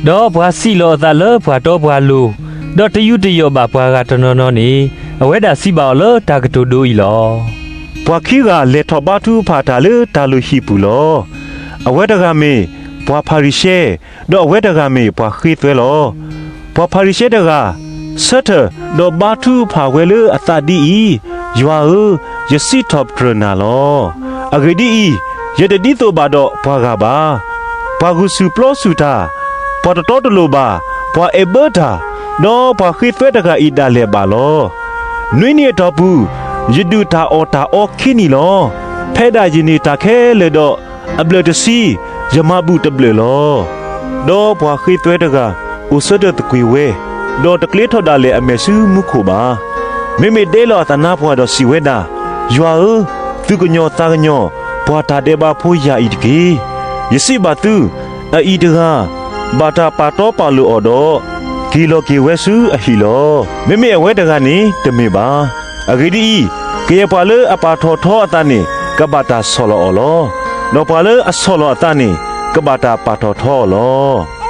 ဒီးပှၤစံးလီၤအသးလၢပှၤတီပှၤလိၤ, ဒီးတယူးတယီၣ်ဘၣ်ပှၤဂၤတနီၤနီၤန့ၣ်, အဝဲဒၣ်စံးဘၣ်အီၤလၢတၢ်ကတိၤဒိအံၤလီၤ. ပှၤခံဂၤလဲၤထီၣ်ဘါထုကဖၣ်တၢ်လၢတၢ်လုၢ်ဟံၣ်ပူၤလီၤ. အဝဲတဂၤမ့ၢ်ပှၤဖၤရံၤၡဲ, ဒီးအဝဲတဂၤမ့ၢ်ပှၤဃ့သွဲလီၤ. ပှၤဖၤရံၤၡဲတဂၤ ဆၢထၢၣ်ဒီးဘါထုကဖၣ်ဝဲလၢအသးဒ်အံၤ, ယွၤဧၢ, ယစံးထီၣ်ပတြၢၤနၤလီၤ. အဂ့ၢ်ဒ်အံၤ, ယတဒ်သိးဘၣ်ဒီးပှၤဂၤဘၣ်. ပှၤဂုာ်ဆူၣ်ပျီဆူၣ်တၢ်, ပှၤတတီတလိၤဘၣ်, ပှၤအဲၣ်ဘၢတၢ်, ဒီးပှၤဃ့သွဲတဂၤအံၤဒၣ်လဲာ်ဘၣ်လီၤ. နွံနံၣ်အတီၢ်ပူၤ, ယဒုၣ်တၢ်အီၣ်တၢ်အီခံနံၣ်လီၤ. ဖဲဒၣ်ယန့ၢ်တၢ်ခဲလၢာ်ဒီး, အဘျၢၣ်တဆံ, ယမၤဘူၣ်တဘျၢၣ်လီၤ. ဒီးပှၤဃ့သွဲတဂၤ အိၣ်ဆၢထၢၣ်သကွံာ်ဝဲ, ဒီးတကျ့ထီၣ်ဒၣ်လဲာ်အမဲာ်ဆူမူခိၣ်ဘၣ်. မ့မ့ၢ်ဒဲလီၤအသးနါပှၢ်ဒီးစံးဝဲဒၣ်, ယွၤဧၢ, သူၣ်ကညီၤသးကညီၤ ပှၤတၢ်ဒဲးဘးဖိယာ်အံၤတက့ၢ်. ယစံးဘၣ်သု, အအံၤတဂၤ ဘၣ်တၢ်ပာ်တီပာ်လိၤအီၤဒီး, က့ၤလီၤက့ၤဝဲဆူအဟံၣ်လီၤ. မ့မ့ၢ်အဝဲတဂၤန့ၣ်တမ့ၢ်ဘၣ်. အဂ့ၢ်ဒ်အံၤ, ကယဲၢ်ပှၤလၢအပာ်ထီၣ်ထီအသးန့ၣ် ကဘၣ်တၢ်ဆီၣ်လီၤအီၤလီၤ. ဒီးပှၤလၢအဆီၣ်လီၤအသးန့ၣ် ကဘၣ်တၢ်ပာ်ထီၣ်ထီအီၤလီၤ.